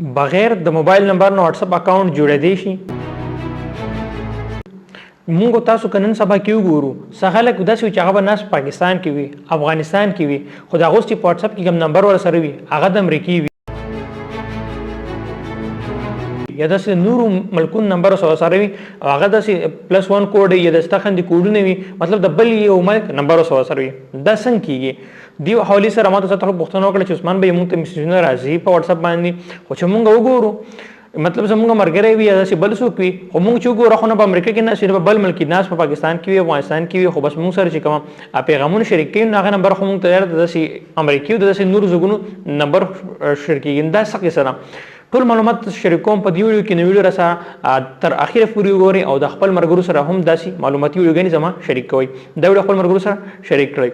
بغیر د موبایل نمبر نه واتس اپ اکاونټ جوړېدی شي. موږ تاسو کنن سبا کې وګورو، څه خلک داسې وي چې هغه به ناست پاکستان کې وي، افغانستان کې وي، خو د هغو چې په واتس اپ کې کوم نمبر ورسره وي هغه د امریکې وي یا داسې نورو ملکونو نمبر سره وي او هغه داسې +1 کوډ یا د ستخندې کوډونه وي، مطلب د بل یو ملک نمبر سره وي. دا څنګه کیږي؟ دی حوالی سره ماته څه پوښتنه وکړه چې عثمان به موږ ته میسجونه راځي په واتس اپ باندې، خو چې موږ وګورو مطلب زموږ مرګره وي یا داسې بل څوک وي، خو موږ چې وګورو خو نه په امریکا کې ناست، نه په بل ملک کې ناست، په پاکستان کې وي، افغانستان کې وي، خو بس موږ سره چې کوم پیغامونه شریک کوي نو هغه نمبر خو موږ ته د داسې امریکې او د داسې نورو ځایونو نمبر شریکېږي. دا څه قصه ده؟ ټول معلومات شریکوم په دې ویډیو کې. نو ویډیو راسره تر اخیره پورې وګورئ او د خپل ملګرو سره هم داسې معلوماتي ویډیوګانې زما شریک کوئ. دا ویډیو خپل ملګرو سره شریک کړئ.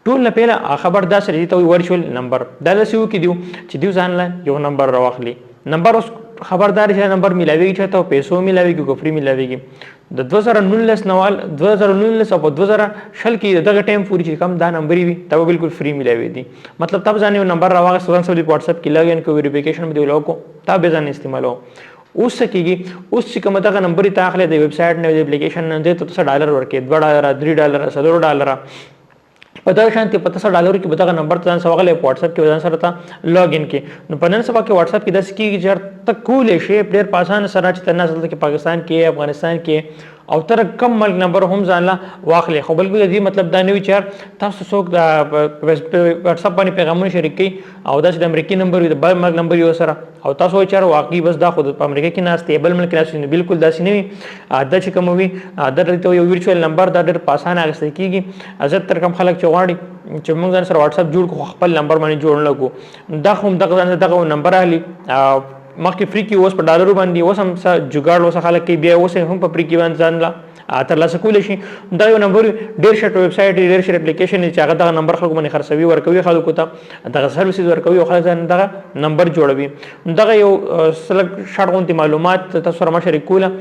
ټول نه پیله خبر دا سره ته ورچوال نمبر دا داسې وکړي دیو چې دیو ځان له یو نمبر راواخلي. نمبر اوس خبردار چې نمبر ملاویږي چاته پیسو ملاویږي که فري ملاویږي. د 2019 نوال 2019 او په 2020 کې دغه ټایم پورې چې کوم دا نمبر وي دا به بالکل فري ملاوي دي. مطلب تب ځان یو نمبر راواخست، ځان سره په واتس اپ کې لاګ ان کو، ویریفیکیشن به دی ولاو کو، تا به ځان استعمالو. اوس څه کیږي؟ اوس چې کوم دغه نمبر ته اخلي د ویب سایټ نه، د اپلیکیشن نه، ته څه ډالر ورکې، 2 ډالر، 3 ډالر، 4 ډالر، په دغه شانتي په تاسو ډالر کې به دغه نمبر ته ځان سره وغلې په واتس اپ کې ځان سره ته لاګ ان کې. نو په نن سبا کې واتس اپ کې داسې کیږي چې ته کولی شې ډېر په اسانه سره چې ته ناست دلته کې پاکستان کې، افغانستان کې او تر کم ملک نمبر هم ځان له واخلې. خو بلکې د دې مطلب دا نه وي چې تاسو څوک د واتس اپ باندې پیغامونه شریک کړي او داسې د امریکې نمبر وي، د بل ملک نمبر یو سره، او تاسو وایئ چې واقعي بس دا خو په امریکا کې ناست دی، بل ملک ناست دی. بالکل داسې نه وي. دا چې کوم وي دا ته یو ورچوال نمبر دا ډېر په اسانه اخیستل کېږي. زیات تر کم خلک چې غواړي چې موږ ځان سره واتس اپ جوړ کړو خپل نمبر باندې جوړ نه کړو، دا خو هم دغه ځان دغه نمبر اخلي. مخکې فري کې، اوس په ډالرو باندې، اوس هم څه جګاړ اوس خلک کوي، بیا اوس هم په فري کې باندې ځان له ترلاسه کولی شي. دا یو نمبر ډیر شټ ویب سایټ، ډیر شټ اپلیکیشن چې هغه دغه نمبر خلکو باندې خرڅوي، ورکوي خلکو ته دغه سرویسز ورکوي او خلک ځان دغه نمبر جوړوي. دغه یو سلک شټ غونډې معلومات تاسو سره ما شریک کوله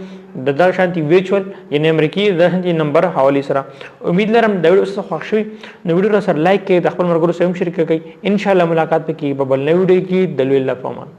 د دغه شانتي ویچوال یعنی امریکي د شانتي نمبر حواله سره. امید لرم دا ویډیو څخه خوښ شوي نو ویډیو سره لایک کړئ، د خپل ملګرو سره هم شریک کړئ. ان شاء الله ملاقات پکې په بل نوې ویډیو کې. د لوی الله په امان.